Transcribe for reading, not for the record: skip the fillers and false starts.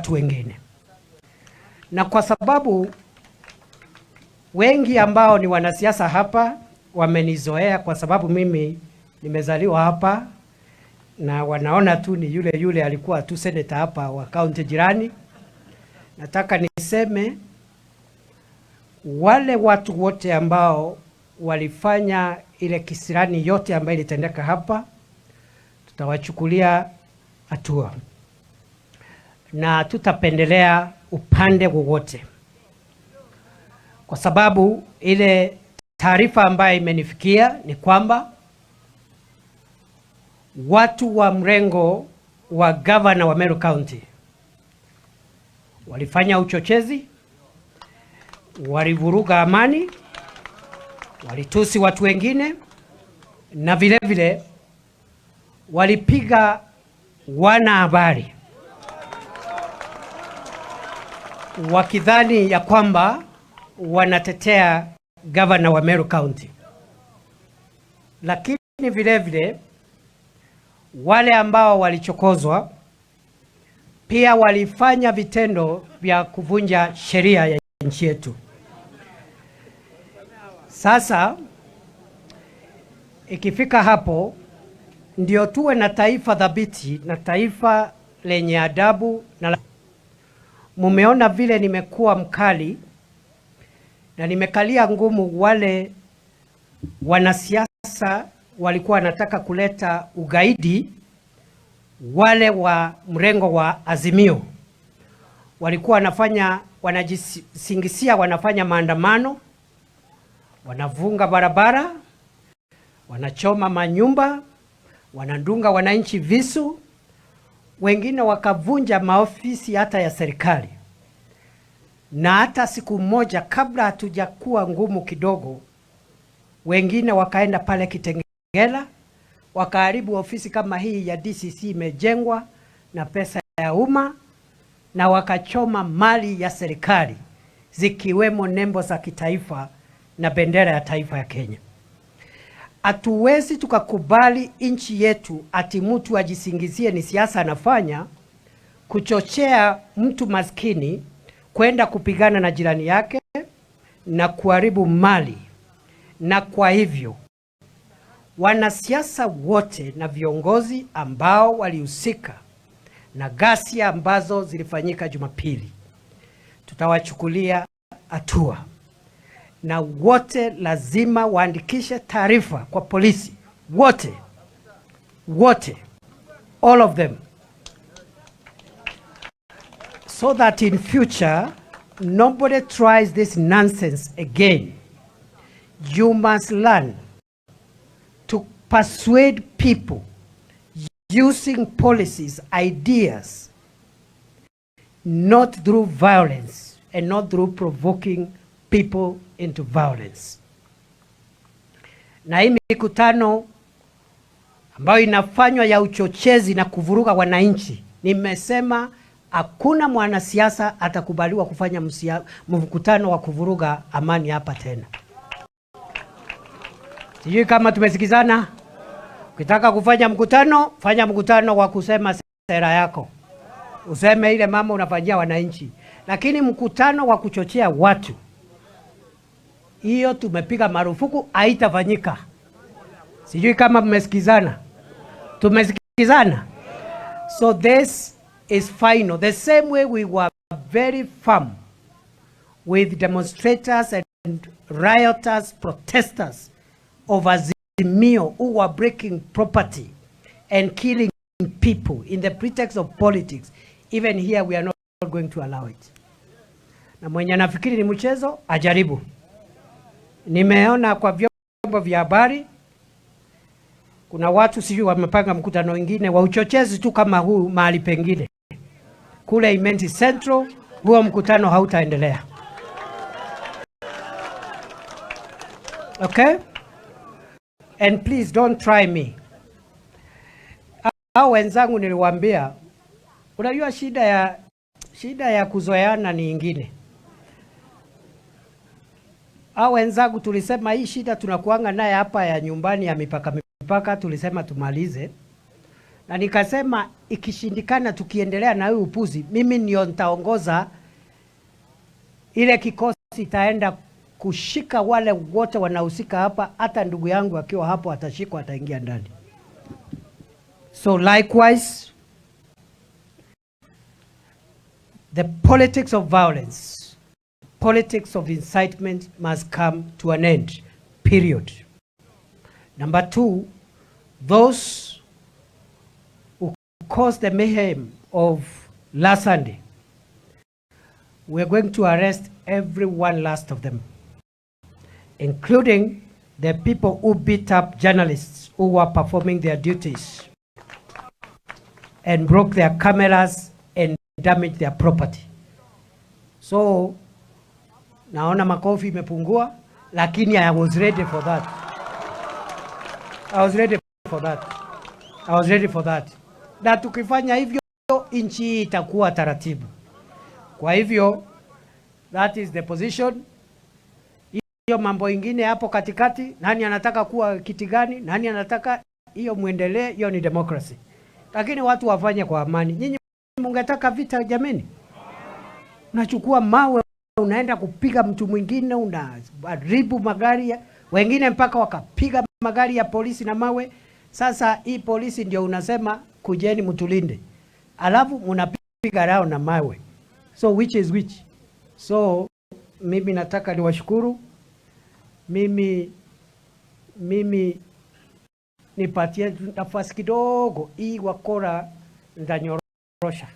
watu wengine. Na kwa sababu wengi ambao ni wanasiasa hapa wamenizoea, kwa sababu mimi nimezaliwa hapa na wanaona tu ni yule yule alikuwa tu senator hapa wa kaunti jirani. Nataka niseme wale watu wote ambao walifanya ile kisirani yote ambayo ilitendeka hapa, tutawachukulia hatua na tutapendelea upande wowote, kwa sababu ile taarifa ambayo imenifikia ni kwamba watu wa mrengo wa gavana wa Meru County walifanya uchochezi, walivuruga amani, walitusi watu wengine na vile vile walipiga wanahabari wakidhani ya kwamba wanatetea gavana wa Meru County. Lakini vile vile wale ambao walichokozwa pia walifanya vitendo vya kuvunja sheria ya nchi yetu. Sasa ikifika hapo ndio tuwe na taifa thabiti na taifa lenye adabu na mumeona vile nimekuwa mkali na nimekalia ngumu wale wanasiasa walikuwa wanataka kuleta ugaidi, wale wa mrengo wa Azimio walikuwa wanafanya, wanajisingisia, wanafanya maandamano, wanavunga barabara, wanachoma manyumba, wanadunga wananchi visu, wengine wakavunja maofisi hata ya serikali. Na hata siku moja kabla hatujakuwa ngumu kidogo, wengine wakaenda pale Kitengela wakaharibu ofisi kama hii ya DCC imejengwa na pesa ya umma, na wakachoma mali ya serikali zikiwemo nembo za kitaifa na bendera ya taifa ya Kenya. Hatuwezi tukakubali nchi yetu ati mtu ajisingizie ni siasa anafanya kuchochea mtu maskini kwenda kupigana na jirani yake na kuharibu mali. Na kwa hivyo wanasiasa wote na viongozi ambao walihusika na ghasia ambazo zilifanyika Jumapili, tutawachukulia hatua, na wote lazima waandikishe taarifa kwa polisi, wote wote, all of them, so that in future nobody tries this nonsense again. You must learn to persuade people using policies, ideas, not through violence and not through provoking people into violence. Na hii mikutano ambayo inafanywa ya uchochezi na kuvuruga wananchi, nimesema hakuna mwanasiasa atakubaliwa kufanya mkutano wa kuvuruga amani hapa tena. Sijui kama tumesikizana. Ukitaka kufanya mkutano, fanya mkutano wa kusema sera yako, useme ile mama unafanyia wananchi, lakini mkutano wa kuchochea watu, hiyo tumepiga marufuku, haitafanyika. Sijui kama mmesikizana. Tumesikizana? So this is final. The same way we were very firm with demonstrators and rioters, protesters of Azimio who were breaking property and killing people in the pretext of politics. Even here we are not going to allow it. Na mwenye anafikiri ni mchezo ajaribu. Nimeona kwa vyombo vya habari kuna watu sijui wamepanga mkutano wengine wa uchochezi tu kama huu mahali pengine kule Imenti Central, huo mkutano hautaendelea. Okay? And please don't try me. Hao wenzangu niliwaambia, unajua shida ya kuzoeana ni ingine. Hao wenzangu tulisema hii shida tunakuanga naye hapa ya nyumbani ya mipaka mipaka, tulisema tumalize. Na nikasema ikishindikana, tukiendelea na hii upuzi, mimi ndio nitaongoza ile kikosi itaenda kushika wale wote wanahusika hapa. Hata ndugu yangu akiwa hapo atashikwa, ataingia ndani. So likewise, the politics of violence, politics of incitement must come to an end, period. Number two, those who caused the mayhem of last Sunday, we are going to arrest every one last of them, including the people who beat up journalists who were performing their duties and broke their cameras and damaged their property. So naona makofi imepungua, lakini I was ready for that. I was ready for that. I was ready for that. Na tukifanya hivyo nchi hii itakuwa taratibu. Kwa hivyo that is the position. Hiyo mambo ingine hapo katikati, nani anataka kuwa kiti gani, nani anataka hiyo, muendelee, hiyo ni democracy, lakini watu wafanye kwa amani. Nyinyi mungetaka vita jameni? Unachukua mawe unaenda kupiga mtu mwingine, unaharibu magari ya wengine, mpaka wakapiga magari ya polisi na mawe. Sasa hii polisi ndio unasema kujeni mtulinde, alafu mnapiga rao na mawe, so which is which? So mimi nataka niwashukuru. Mimi nipatie nafasi kidogo, hii wakora ndanyorosha.